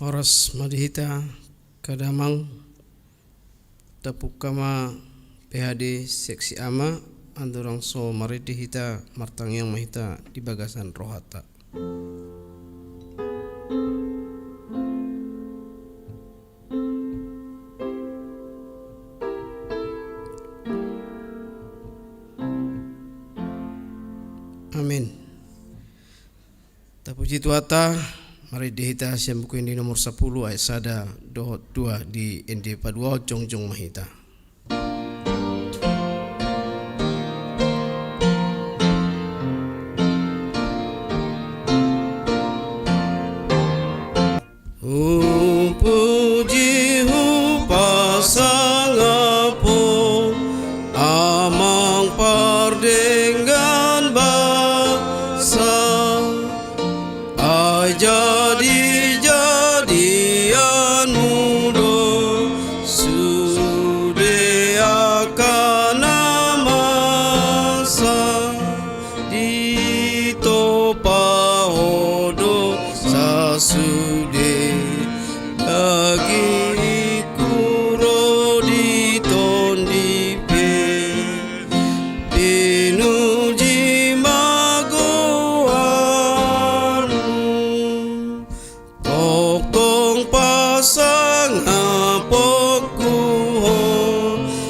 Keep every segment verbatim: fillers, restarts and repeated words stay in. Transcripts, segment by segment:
Horas ma di hita angka damang, tapungka ma P H D seksi ama, andorang so marende hita, martangiang ma hita di bagasan rohanta. Amin. Tapuji Tuhanta, marende hita sian Buku Ende nomor sampulu ayat sada dohot dua, di ende paduahon jongjong ma hita. Hupuji, hupasangap Ho, Amang pardenggan basa, ai jadi-jadianMu do sude angka na masa. Ditompa Ho do sasude dagingku ro di tondi pe. Pinuji ma goarMu. Tongtong pasangapku Ho,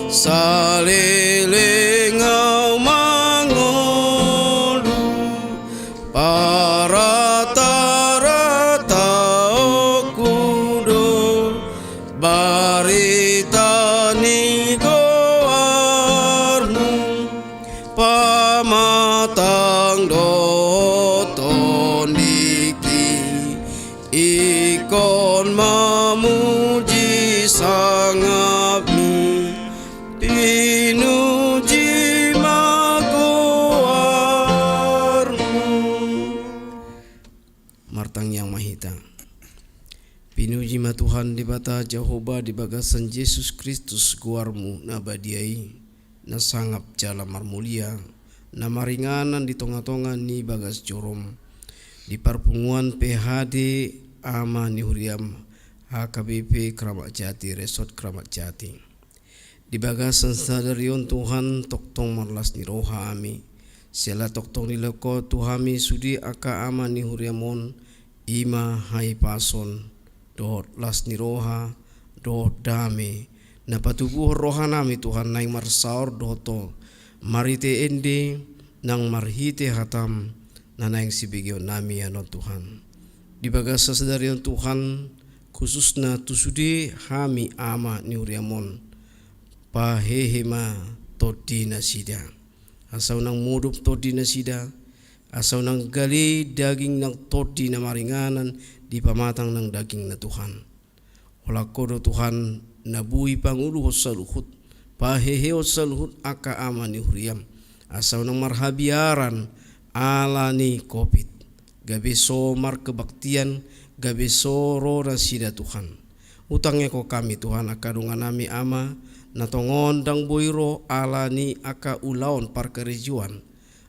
saleleng ahu mangolu, parata-ratahonku do barita ni goarMu. Pamatang dohot tondingki, ingkon mamuji sangapMi. Pinuji ma goarMu. Martangiang ma hita. Pinuji ma Tuhan Debata Jahowa di bagasan Jesus Kristus, goarMu na badia i, na sangap jala marmulia, na maringanan di tonga-tonga ni bagas joroM, di parpunguan P H D ama ni huriaM, H K B P Kramat Jati, Resort Kramat Jati. Di bagasan sadari on Tuhan, tongtong marlas ni roha hami. Siala tongtong dilehon Ho tu hami sude angka ama ni huriaM on, i ma hahipason, dohot las ni roha, dohot dame, na patubuhon rohanami Tuhan naeng marsaor dohot Ho, marhite ende nang marhite hataM, na naeng sibegeonnami annon Tuhan. Di bagasan sadari on Tuhan, khususna tu sude hami ama ni huriaM on, pahehe ma tondinasida. Asa unang modom tondinasida, asa unang gale daging nang tondi na maringanan di pamatang nang dagingna Tuhan. Holan Ho do Tuhan na boi pangoluhon saluhut, pahehehon saluhut angka ama ni huriaM, asa unang marhabiaran ala ni covid. Gabe so markebaktian, gabe so ro nasida Tuhan. Hutangihon hami Tuhan angka donganami ama, na tongon ndang boi ro ala ni angka ulaon parkarejoan,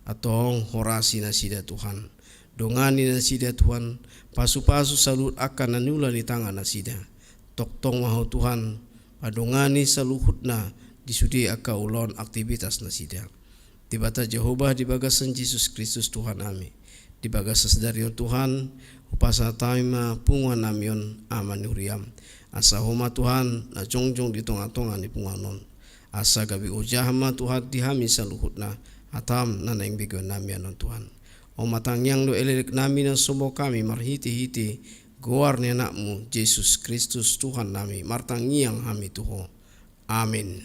antong horasi nasida Tuhan. Dongani nasida Tuhan, pasu-pasu saluhut angka na niula ni tangan nasida. Tongtong ma Ho Tuhan, padongani saluhutna di sude angka ulaon aktivitas nasida. Debata Jahowa di bagasan Jesus Kristus Tuhannami. Di bagasan sadari on Tuhan, hupasahat hami ma punguannami on ama ni huriaM. Asa Ho ma Tuhan, na jongjong di tonga-tonga ni punguan on. Asa gabe ojahan ma Tuhan di hami saluhutna, hataM na naeng begeonnami annon Tuhan. Ho ma tangiang dohot elek-eleknami na sumogop hami marhite-hite goar ni AnakMu, Jesus Kristus Tuhannami, martangiang hami tu Ho. Amin.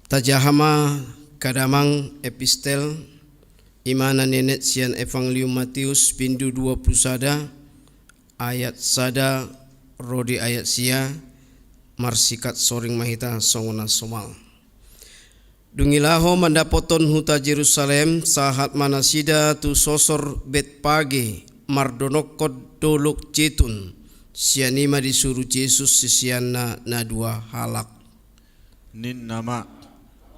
Tajaha ma angka damang epistel, i ma na nienet sian Evangelium Mateus bindu dua pulu sada, ayat sada ro di ayat sia, marsikat soring ma hita songon na somal. Dung i laho mandapothon huta Jerusalem, sahat ma nasida tu sosor Betpage, mardonokkon dolok Jetun. Sian i ma disuru Jesus siseanna na dua halak. Ninna ma: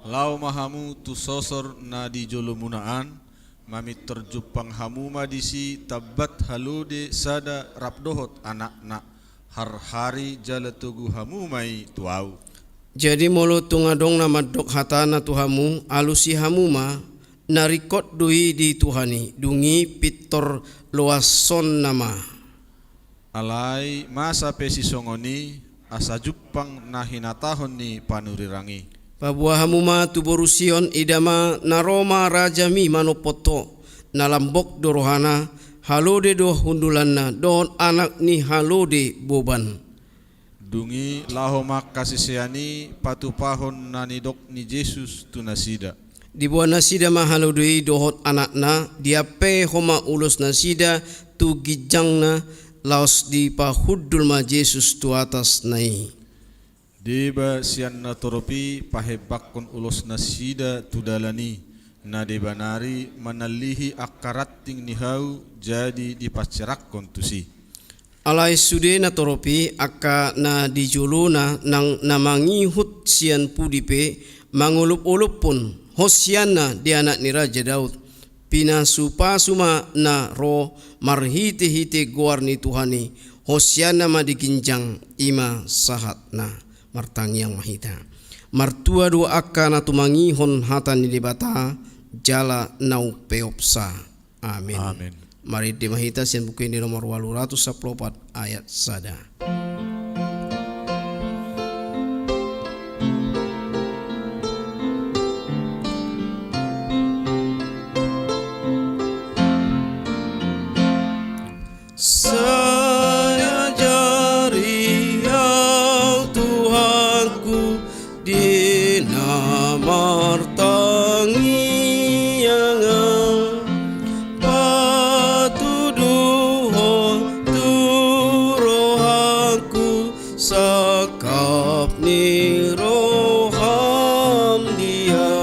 Laho ma hamu tu sosor na di jolomuna an, Mamintor jumpang hamu ma disi tambat halode sada rap dohot anakna, harhari jala togu hamu ma i tu ahu. Jadi molo tung adong na mandok hatana tu hamu, alusi hamu ma, na ringkot do i di Tuhan i, dung i pintor loashonna ma. Alai masa pe sisongon i, asa jumpang na hinatahon ni panurirang i. Paboa hamu ma tu boru Sion, ida ma na ro ma rajami manompot ho, na lambok do rohana, halode do hundulanna, dohot anak ni halode boban. Dung i laho ma angka sisean i patupahon na nidok ni Jesus tu nasida. Diboan nasida ma halode i dohot anakna, diampehon ma ulos nasida tu ginjangna, laos dipahundul ma Jesus tu atasna i. Deba sian natorop i pahembangkon ulos nasida tu dalan i, na deba nari manallihi angka ranting ni hau jadi dipanserangkon tusi. Alai sude natorop i angka na di jolona nang na mangihut sian pudi pe mangolopolophon, Hosianna di anak ni Raja Daud. Pinasupasu ma na ro marhitehite goar ni Tuhan i, Hosianna ma di ginjang, i ma sahatna. Martangiang ma hita. Martua do angka na tumangihon hata ni Debata, jala na umpeopsa. Amin. Amin. Marende ma hita sian Buku Ende nomor ualu ratus sampulu opat ayat sada. Sai ajari au Tuhanku, di na martangiangan, patuduhon tu rohangku sangkap ni roham, dia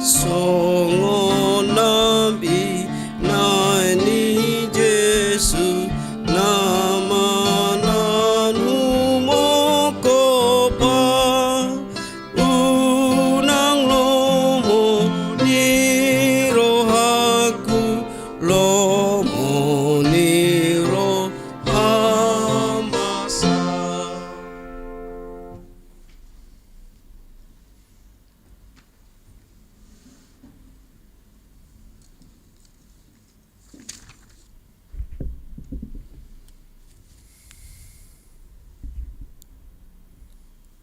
songon na binahen ni Jesus, na mananumhon ho. Unang lomo ni rohangku, lomo ni roham asa.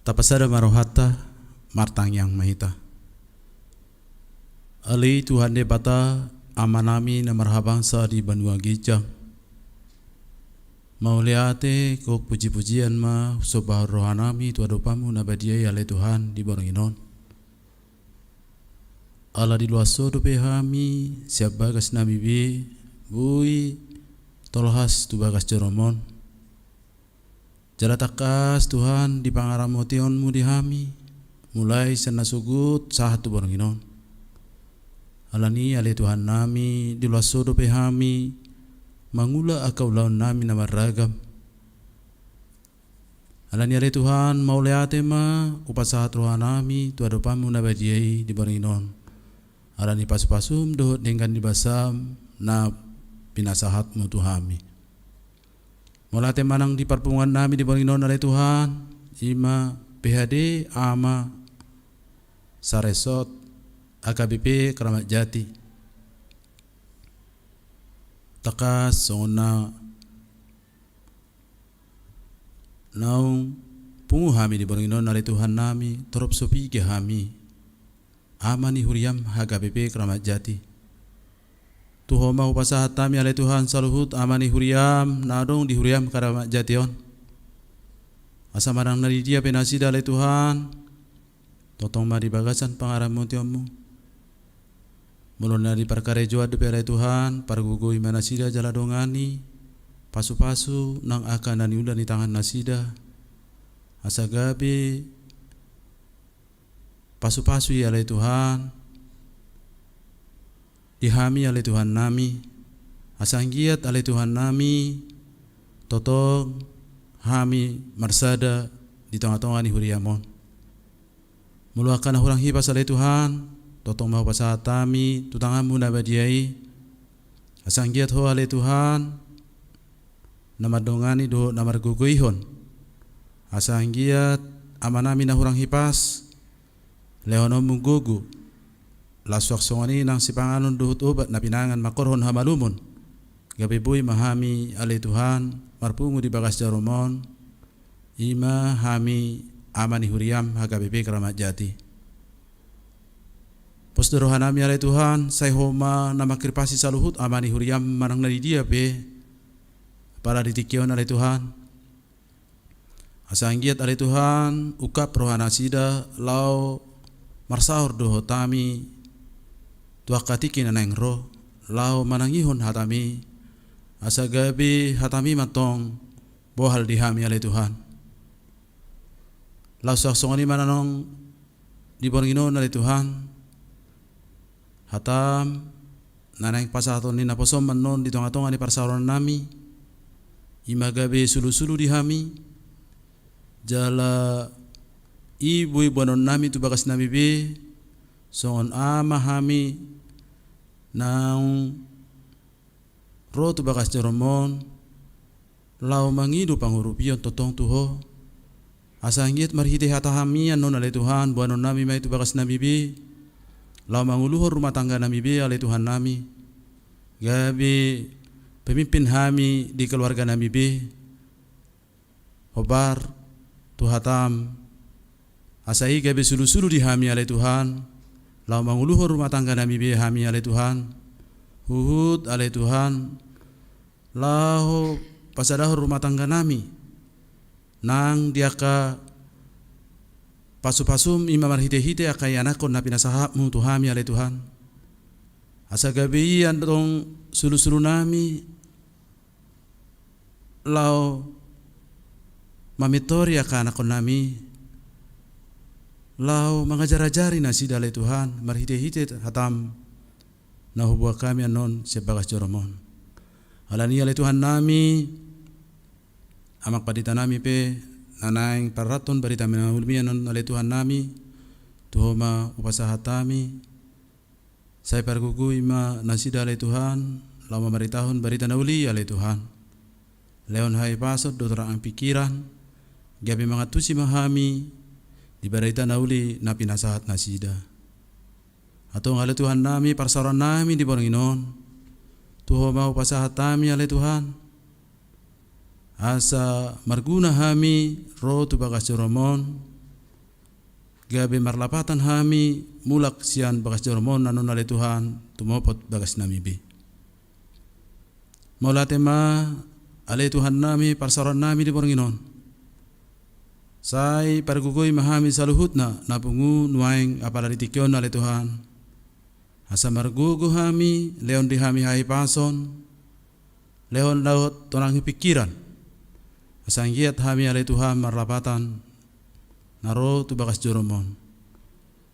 Tapasada ma rohanta, martangiang ma hita. Ale Tuhan Debata, Amanami na marhabangsa di banua ginjang, mauliate, gok pujipujian ma husombahon rohanami tu adopanMu na badia i, ale Tuhan, di borngin on. Ala diloas Ho dope hami sian bagasnami be, boi tolhas tu bagas joroM on. Jala tangkas, Tuhan, di pangaramotionMu di hami, mulai sian nasogot sahat tu borngin on. Alani i, ale Tuhannami, diloas Ho dope hami mangula angka ulaonnami na marragam. Alani i, ale Tuhan, mauliate ma hupasahat rohanami tu adopanMu na badia i di borngin on, alani pasupasuM dohot denggan ni basaM na pinasahatMu tu hami. Mauliate ma nang di parpunguannami di borngin on, ale Tuhan, i ma P H D, Ama Saresot, A K B P Kramat Jati. Tangkas songon na naung pungu hami di borngin on, ale Tuhannami, torop so piga hami ama ni huriaM H K B P Kramat Jati. Tu Ho ma hupasahat hami, ale Tuhan, saluhut ama ni huriaM na adong di huriaM Kramat Jati on. Asa manang na di dia pe nasida, ale Tuhan, tongtong ma di bagasan pangaramotionMu. Molo na di parkarejoan dope, ale Tuhan, pargogoi ma nasida jala dongani, pasupasu nang angka na niula ni tangannasida, asa gabe pasupasu i, ale Tuhan, di hami, ale Tuhannami, asa anggiat, ale Tuhannami, tongtong hami marsada di tongatonga ni huriaM on. Molo angka na hurang hipas, ale Tuhan, Tongtong ma hupasahat hami tu tanganmu na badia i, asa anggiat Ho ale Tuhan, na mandongani dohot na margogoihon. Asa anggiat amanami na hurang hipas, lehononmu gogo, laos suang songon i nang sipanganon dohot obat na pinangan mangkorhon hamalumon, gabe boi ma hami ale Tuhan, marpungu di bagas jarom on, i ma hami ama ni huriam H K B P Keramat Jati. Pos do rohanami ale Tuhan, sai Ho ma na mangkirpasi saluhut ama ni huriam manang na di dia pe, apala di tingki on ale Tuhan. Asa anggiat ale Tuhan, ungkap rohanasida laho marsaor dohot hami tu angka tingki na naeng ro, laho manangihon hatami, asa gabe hatami ma tong bohal di hami ale Tuhan. Laos suang songon i ma annon di borngin on ale Tuhan, hatam na naeng pasahaton ni naposom annon di tongatonga ni parsaorannami, i ma gabe sulusulu di hami, jala i boi boanonnami tu bagasnami be, songon ama hami naung ro tu bagas jarom on, laho mangido pangurupion tongtong tu Ho. Asa anggiat marhite hata hami annon ale Tuhan, boanonnami ma i tu bagasnami be, laho manguluhon rumah tangganami be ale Tuhannami, gabe pemimpin hami di keluarganami be, hombar tu hatam, asa i gabe sulusulu di hami ale Tuhan, laho manguluhon rumah tangganami be hami ale Tuhan, huhut ale Tuhan, laho pasadahon rumah tangganami nang di angka pasupasum, i ma marhitehite angka ianakhon na pinasahatmu tu hami ale Tuhan, asa gabe i antong sulusulunami laho mamintori angka anakhonnami, laho mangajarajari nasida ale Tuhan, marhitehite hatam na huboan hami annon sian bagas jarom on. Alani i ale Tuhannami, amang panditanami pe na naeng parrohahon barita na uli annon ale Tuhannami, tu Ho ma hupasahat hami. Sai pargogoi ma nasida ale Tuhan, laho mamaritahon barita na uli ale Tuhan. Lehon hahipason dohot rangkap pingkiran, gabe mangantusi ma hami di barita na uli na pinasahat nasida. Antong ale Tuhannami, parsaorannami di borngin on, tu Ho ma hupasahat hami ale Tuhan, asa marguna hami ro tu bagas jarom on, gabe marlapatan hami mulak sian bagas jarom on annon ale Tuhan, tumopot bagasnami be. Mauliate ma ale Tuhannami, parsaorannami di borngin on. Sai pargogoi ma hami saluhutna na pungu nuaeng apala di tingki on ale Tuhan, asa margogo hami, lehon di hami hahipason, lehon dohot rangkap pingkiran, asa anggiat hami ale Tuhan marlapatan na ro tu bagas jarom on.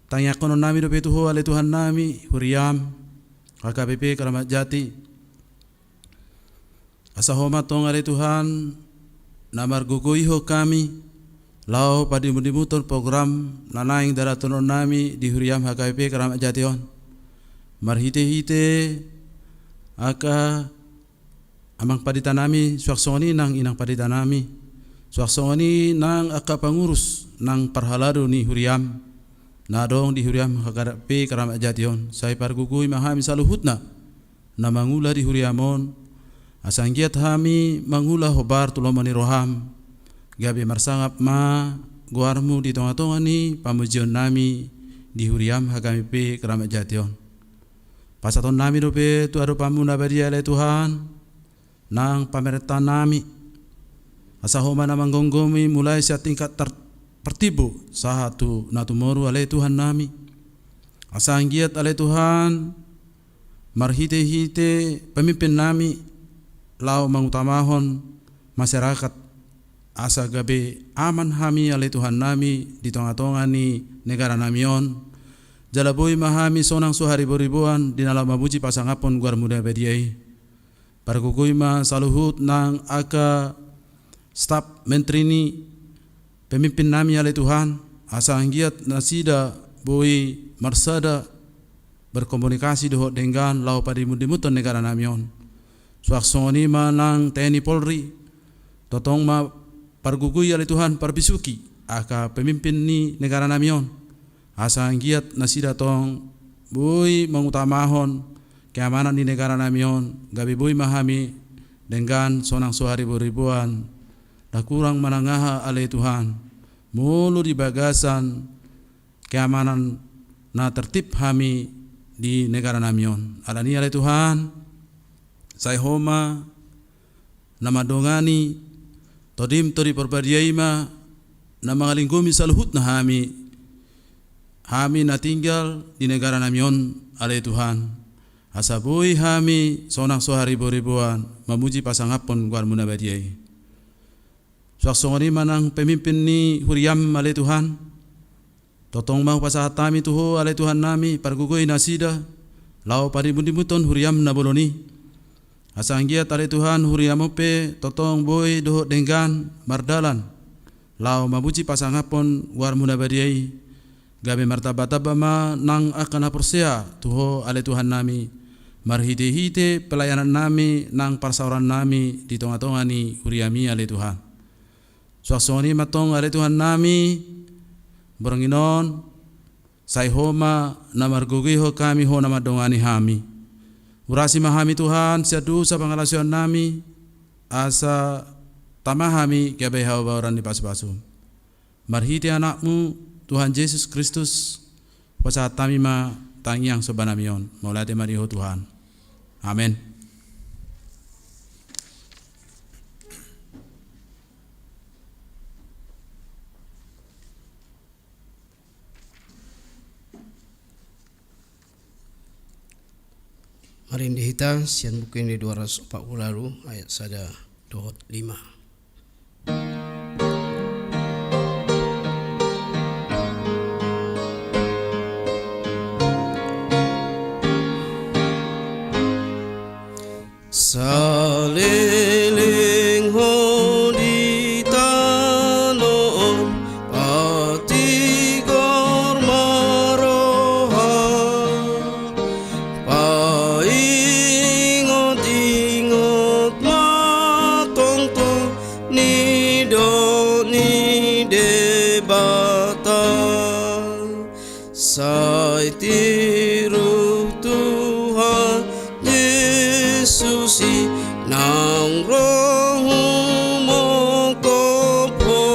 Tangiangkononnami dope tu Ho ale Tuhannami, huriam H K B P Keramat Jati, asa Ho ma antong ale Tuhan na margogoihon hami, laho padimundimuthon program na naeng dalathononnami di huriam H K B P Keramat Jati on, marhitehite angka amang panditanami, suang songon i nang inang panditanami, suang songon i nang angka pangurus nang parhalado ni huriam na adong di huriam H K B Keramat Jati on. Sai pargogoi ma hami saluhutna na mangula di huriam on, asa anggiat hami mangula hombar tu lomo ni roham, gabe marsangap ma goarmu di tongatonga ni pamujionnami di huriam H K B P Keramat Jati on. Pasahatonnami dope tu adopanmu na badia ale Tuhan, nang pamarentannami, asa Ho ma na manggomgomi mulai sian tingkat tar-, partimbo sahat tu na tumoru ale Tuhannami. Asa anggiat ale Tuhan, marhitehite pemimpinnami laho mangutamahon masyarakat, asa gabe aman hami ale Tuhannami di tongatonga ni negaranami on, jala boi ma hami sonang so hariboriboan di na laho mamuji pasangaphon goarmu na badia i. Pargogoi ma saluhut nang angka staf menteri ni pemimpinnami ale Tuhan, asa anggiat nasida boi marsada berkomunikasi dohot denggan laho padimundimunhon negara nami on. Suang songon i ma nang T N I Polri, tongtong ma pargogoi ale Tuhan, parbisuhi angka pemimpin ni negara nami on, asa anggiat nasida tong boi mangutamahon keamanan ni negara nami on, gabe boi ma hami denggan sonang so hariboriboan. Ndang hurang manang aha ale Tuhan, molo di bagasan keamanan na tertib hami di negara nami on. Alani i ale Tuhan, sai Ho ma na mandongani, TondiM, Tondi Parbadia i ma na mangalinggomi saluhutna hami, hami na tinggal di negara nami on ale Tuhan, asa boi hami sonang so hariboriboan mamuji pasangaphon goarMu na badia i. Suang songon i ma nang pemimpin ni huriaM ale Tuhan, tongtong ma hupasahat hami tu Ho ale Tuhan nami, pargogoi nasida laho padimundimunhon huriaM na bolon i. Asa anggiat ale Tuhan huriaM on pe tongtong boi dohot denggan mardalan laho mamuji pasangaphon goarMu na badia i, gabe martambatamba ma nang angka na porsea tu Ho ale Tuhan nami, marhitehite pelayanan nami nang parsaoran nami di tongatonga ni huriaMi ale Tuhan. Suang songon i ma tong ale Tuhan nami, borngin on, sai Ho ma na margogoihon hami, Ho na mandongani hami. Urasi ma hami Tuhan sian dosa pangalaosion nami, asa tama hami gabe habaoran ni pasupasu. Marhite AnakMu Tuhan Jesus Kristus, hupasahat hami ma tangiang somba nami on. Mauliate ma di Ho Tuhan. Amen. Marende hita sian Buku Ende dua ratus opat pulu ualu ayat sada dohot lima. Saleleng ho di tano on, patigor ma roha, paingotingot ma tongtong nidok ni Debata. Sai tiru Tuhan Jesus i naung ro humongkop ho,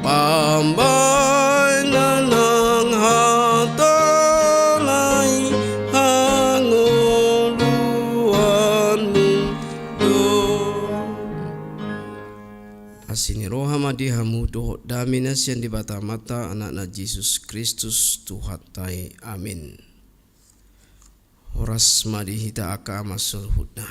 pambahenan nang hatana i hangoluanmu do. Asi ni roha ma di hamu dohot dame na sian Debata Amanta, AnakNa Jesus Kristus Tuhanta i. Amin. Horas ma di hita angka amang saluhutna.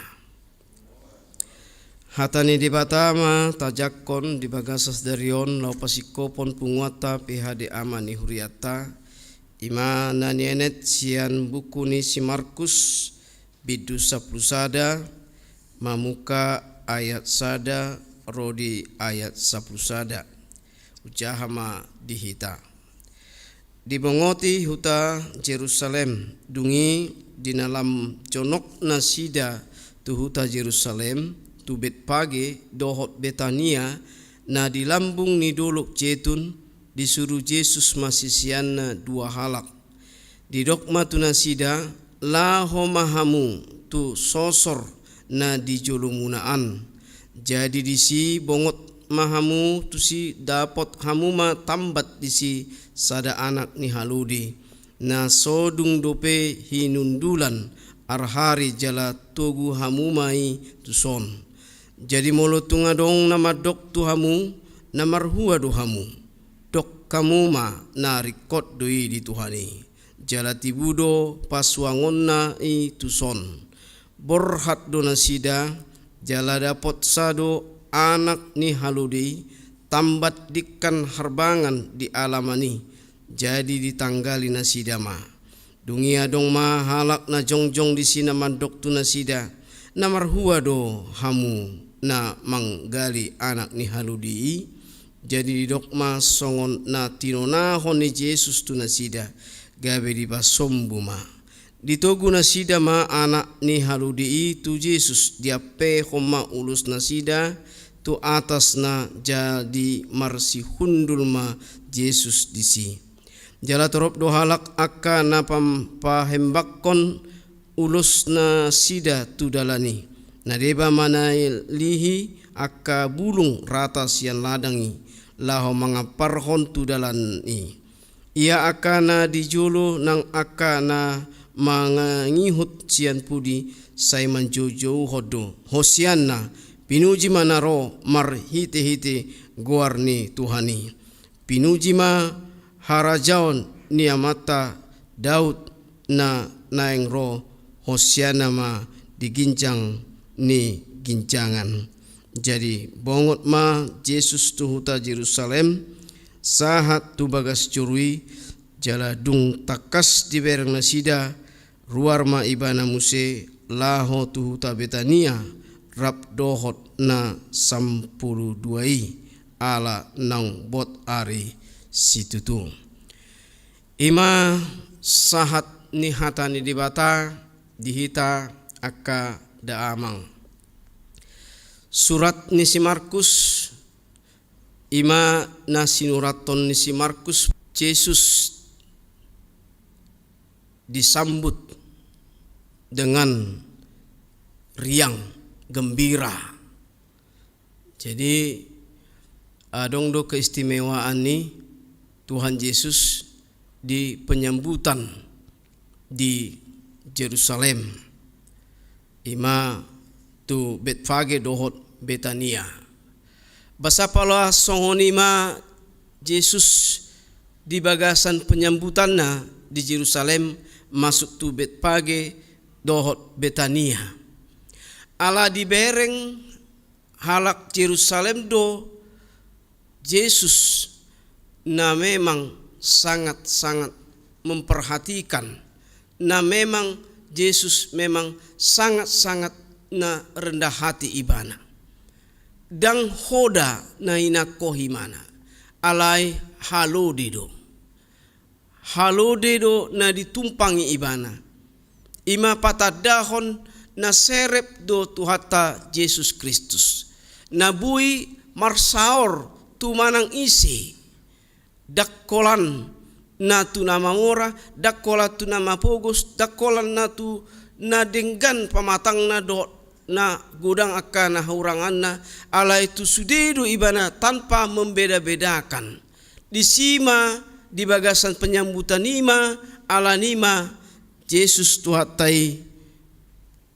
Hata ni Debata ma tajangkon di bagasan sadari on laho pasingkophon punguanta P H D A ma ni hurianta, i ma na nienet sian buku ni si Markus, bindu sampulu sada, mamungka ayat sada ro di ayat sampulu sada. Hujaha ma di hita. Dibongoti huta Jerusalem, dung i di na lam jonok nasida tu huta Jerusalem, tu Betpage dohot Betania, na di lambung ni dolok Jetun, disuru Jesus ma siseanna dua halak. Didok ma tu nasida, laho ma hamu tu sosor na di jolomuna an. Jadi disi bongot ma hamu tusi dapot hamu ma tambat disi sada anak ni halode, na so dung dope hinundulan arhari jala togu hamu ma i tuson. Jadi molo tung adong na mandok tu hamu, na marhua do hamu, dok hamu ma na ringkot do i di Tuhan i. Jala tibu do pasuangonna i tuson. Borhat do nasida, jala dapotsa do anak ni halode i, tambat dingkan harbangan di alaman i, jadi ditanggali nasida ma. Dung i adong ma halak na jongjong disi na mandok tu nasida, na marhua do hamu na manggali anak ni halode i? Jadi didok ma songon na tinonahon ni Jesus tu nasida, gabe dipasombu ma. Ditogu nasida ma anak ni halode i tu Jesus, diampehon ma ulos nasida tu atasna, jadi marsihundul ma Jesus disi. Jala torop do halak angka na pam-, pahembakkon ulos nasida tu dalan i. Na deba manalihi angka bulung rata sian ladang i, laho mangamparhon tu dalan i. Ia angka na di jolo nang angka na mangihut sian pudi sai manjoujouhon do. Hosianna, pinuji ma na ro marhitehite goar ni Tuhan i. Pinuji ma harajaon ni amanta Daud na naeng ro, hosianna ma di ginjang ni ginjangan. Jadi bongot ma Jesus tu huta Jerusalem, sahat tu bagas joro i, jala dung tangkas dibereng nasida, ruar ma ibana muse laho tu huta Betania, rap dohot na sampulu dua i, ala naung bot ari situtu. I ma sahat ni hata ni Debata di hita angka damang. Surat ni si Markus, i ma na sinurathon ni si Markus. Jesus disambut dengan riang gembira. Jadi, adong do keistimewaan ni Tuhan Jesus di penyambutan di Jerusalem, i ma tu Betfage dohot Betania. Basa pala songon i ma Jesus di bagasan penyambutanna di Jerusalem, masuk tu Betfage dohot Betania. Ala dibereng halak Jerusalem do Jesus na memang sangat-sangat memperhatikan, na memang Jesus memang sangat-sangat na rendah hati ibana. Ndang hoda na inangkon ibana, alai halode do. Halode do na ditumpangi ibana. I ma patandahon na serep do Tuhanta Jesus Kristus, na boi marsaor tu manang ise, ndang holan na tu na mamora, ndang holan tu na mapogos, ndang holan na tu na denggan pamatangna dohot na godang angka na hauranganna, alai tu sude do ibana tanpa membeda-bedakan. Disi ma di bagasan penyambutan i ma, alani i ma Jesus Tuhanta i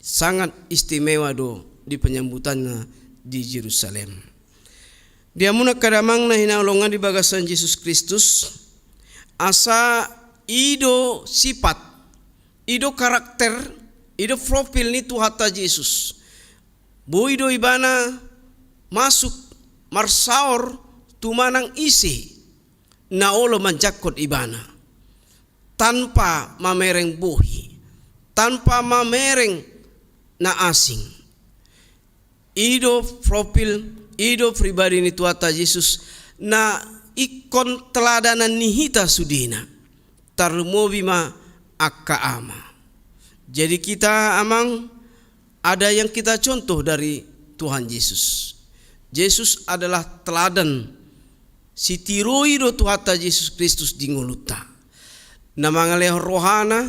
sangat istimewa do di penyambutanna di Jerusalem. Di hamuna angka damang na hinaholongan di bagasan Jesus Kristus, asa i do sipat, i do karakter, i do profil ni Tuhanta Jesus. Boi do ibana masuk marsaor tu manang ise na olo manjangkon ibana, tanpa mamereng bohi, tanpa mamereng na asing. I do profil, i do pribadi ni Tuhanta Jesus na ingkon teladanan ni hita sudena, tarlumobi ma angka ama. Jadi kita, amang, ada yang kita contoh dari Tuhan Yesus. Jesus adalah teladan. Sitiroi do Tuhanta Jesus Kristus di ngolunta. Na mangalehon rohana,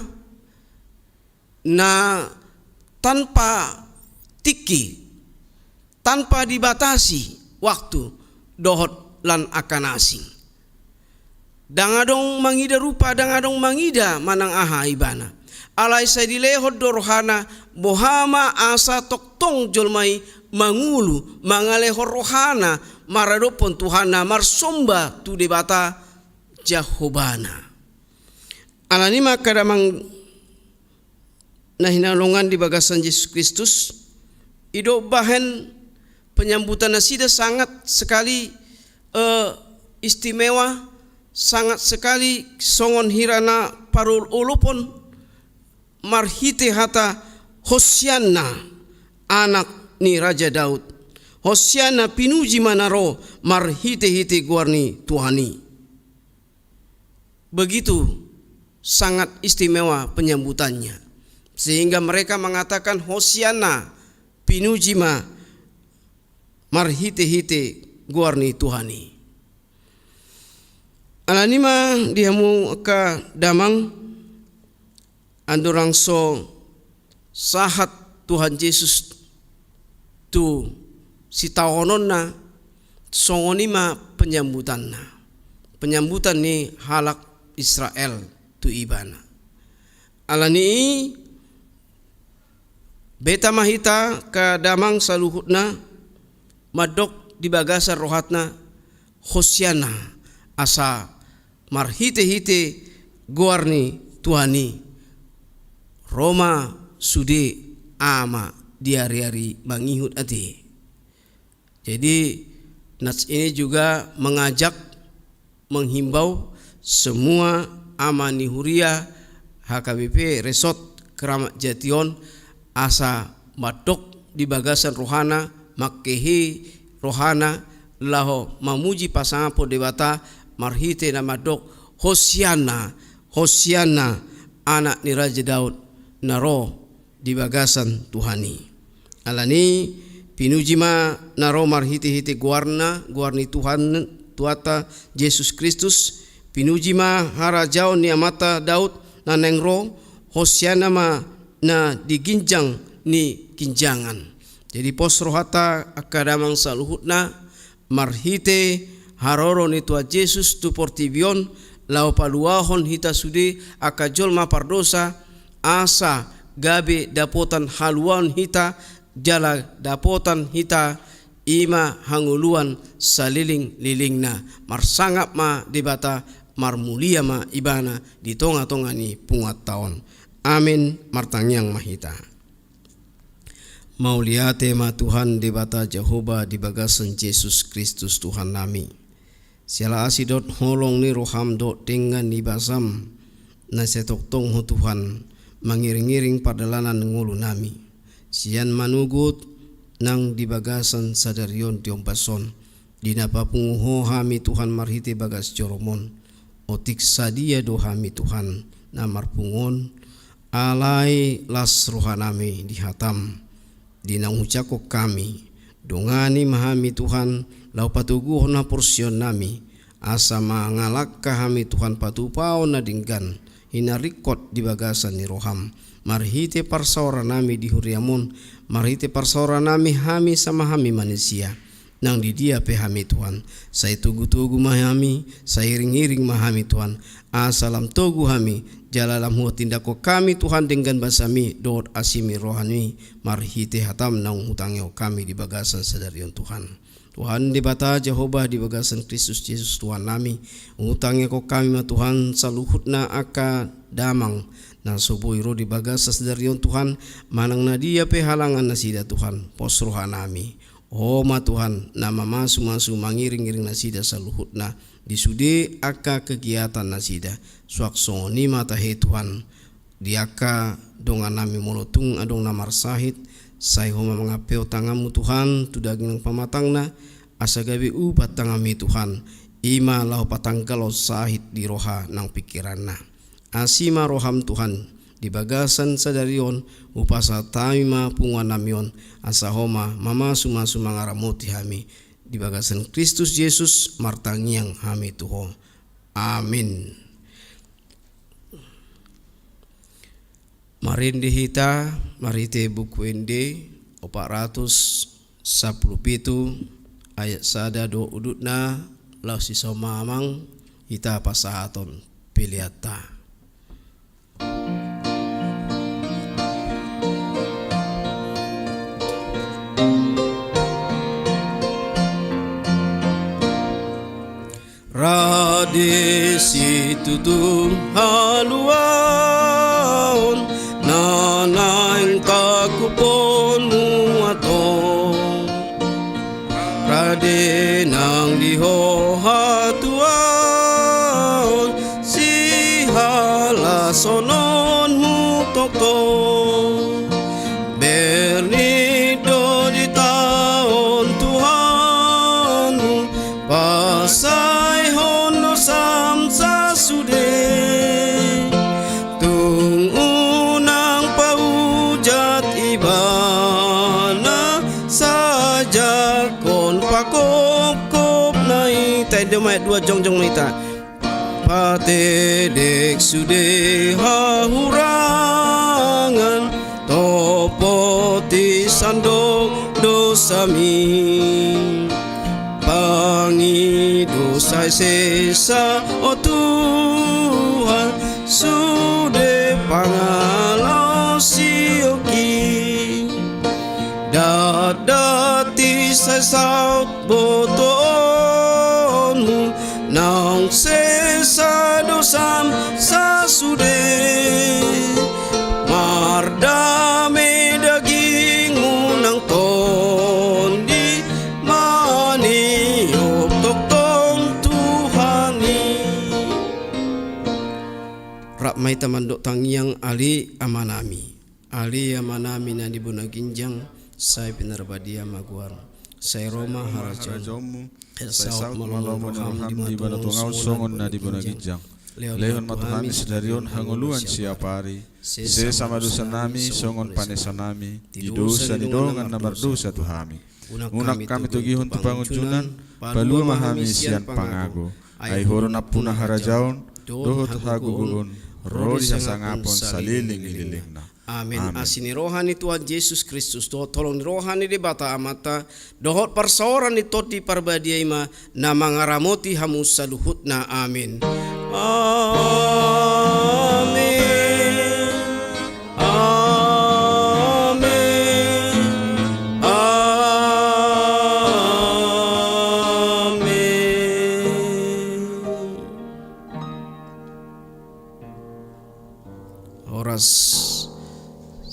na tanpa tingki, tanpa dibatasi waktu dohot lan angka na asing. Ndang adong mangida rupa, ndang adong mangida manang aha ibana. Alai sai dilehon do rohana, boha ma asa tongtong jolma i mangolu, mangalehon rohana, maradophon Tuhanna, marsomba tu Debata Jahowana. Alani i ma angka damang na hinaholongan di bagasan Jesus Kristus, i do bahen penyambutan nasida sangat sekali, eh, istimewa, sangat sekali songon hira na parolopon marhite hata Hosianna, anak ni Raja Daud. Hosianna, pinuji ma na ro marhite-hite goar ni Tuhan i. Begitu sangat istimewa penyambutannya, sehingga mereka mengatakan, "Hosianna, pinuji ma marhite-hite goar ni Tuhan i." Alani i ma di hamu angka damang, andorang so sahat Tuhan Jesus tu sitaononna, songon i ma penyambutanna, penyambutan ni halak Israel tu Ibana. Alani i, beta ma hita angka damang saluhutna mandok di bagasan rohatna, "Hosianna, asa marhite-hite goar ni Tuhan i, ro ma sude ama di ari-ari mangihut ate." Jadi, nas ini juga mengajak, menghimbau semua ama ni huria H K B P Resort Keramat Jati on, asa mandok di bagasan rohana, mangkehe rohana, laho mamuji pasangaphon Debata marhite na mandok, "Hosianna, Hosianna, anak ni Raja Daud na ro di bagasan Tuhan i." Alani i, pinuji ma na ro marhite-hite goarna, goar ni Tuhan, Tuhanta Jesus Kristus, pinuji ma harajaon ni amanta Daud na naeng ro, hosianna ma na di ginjang ni ginjangan. Jadi pos rohanta angka damang saluhutna, marhite haroro ni Tuhan Jesus tu portibi on, laho paluahon hita sude angka jolma pardosa, asa gabe dapotan haluaon hita, jala dapotan hita i ma hangoluan salelenglelengna. Marsangap ma Debata, marmulia ma Ibana di tonga-tonga ni punguanta on. Amen. Martangiang ma hita. Mauliate ma Tuhan Debata Jahowa di bagasan Jesus Kristus Tuhannami. Siala asi dohot holong ni roham dohot denggan ni basam na sai tongtong Ho Tuhan mangiring-iring pardalanan ngolunami. Sian manogot nang di bagasan sadari on di ombas on, di na papungu Ho hami Tuhan marhite bagas jolom on. Otik sadia do hami Tuhan na marpungu on, alai las rohanami di hatam, di naung hujangkon hami. Dongani ma hami Tuhan, laho patoguhon haporseaonnami, asa mangalangka hami Tuhan patupaon na denggan, hinaringkot di bagasan ni roham. Marhite parsaoranami di huriam on, marhite parsaoranami hami sama hami manisia. Nang di dia pe hami Tuhan, sai togu-togu ma hami, sai iring-iring ma hami Tuhan, asa lam togu hami, jala lam huhatindangkon hami Tuhan denggan basami dohot asi ni rohami, marhite hatam naung hutangihon hami di bagasan sadari on Tuhan. Tuhan Debata Jahowa di bagasan Kristus Jesus Tuhannami, hutangihon hami ma Tuhan saluhutna angka damang na so boi ro di bagasan sadari on Tuhan, manang na dia pe halangan nasida Tuhan, pos rohanami. Ho ma Tuhan, na mamasu-masu mangiring-iring nasida saluhutna, di sude angka kegiatan nasida, suang songon i ma tahe Tuhan, di angka dongannami molo tung adong na marsahit, sai Ho ma mangampehon tanganmu Tuhan, tu daging nang pamatangna, asa gabe ubat tanganmi Tuhan, i ma laho patanggalhon sahit di roha nang pingkiranna. Asi ma roham Tuhan, di bagasan sadari on, hupasahat hami ma punguannami on, asa Ho ma mamasu-masu mangaramoti hami, di bagasan Kristus Jesus martangiang hami tu Ho. Amin. Marende hita, marhite Buku Ende, opat ratus sampulu pitu, ayat sada dohot udutna, laos sisaut ma amang, hita pasahathon peleanta. Rade situtu haluaon, na naeng tangkuponmu antong. Rade nang di ho hatuaon, sihalashononmu tongtong. Bernit do di taon Tuhanmu, pasaehon do samsa sude. Dua, jongjong ma hita. Patedek sude hahurangan, topoti sandok dosami. Pangido sai sesa, o Tuhan, sude pangalaosionki. Datdati sai saut botoonmu, naung sesa dosam sasude. Mardame dagingmu nang tondi, maniop tongtong Tuhan i. Rap ma hita mandok tangiang. Ale Amanami. Ale Amanami na di bona ginjang, sai pinarbadia ma goarmu. Sai ro ma harajaonmu. Sai saut ma lomo ni roham di bona tonga on songon na di bona ginjang. Lehon ma tu hami sadari on hangoluan siapari. Sesa ma dosanami songon panesanami di dosa ni dongan na mardosa tu hami. Unang hami togihon tu pangunjunan, palua ma hami sian pangago. Ai Ho do nampuna harajaon dohot hagogoon ro di hasangapon saleleng ni lelengna. Amen. Amen. Asi ni roha ni Tuhan Jesus Kristus dohot holong ni roha ni Debata Amanta dohot parsaoran ni Tondi Parbadia i ma na mangaramoti hamu saluhutna. Amen. Amen. Amen. Amen. Horas.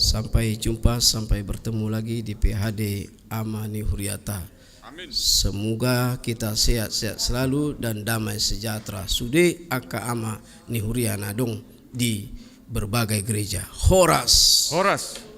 Sampai jumpa, sampai bertemu lagi di P H D Ama ni Huriata. Amin. Semoga kita sehat-sehat selalu dan damai sejahtera sude angka ama ni huria na adong di berbagai gereja. Horas. Horas.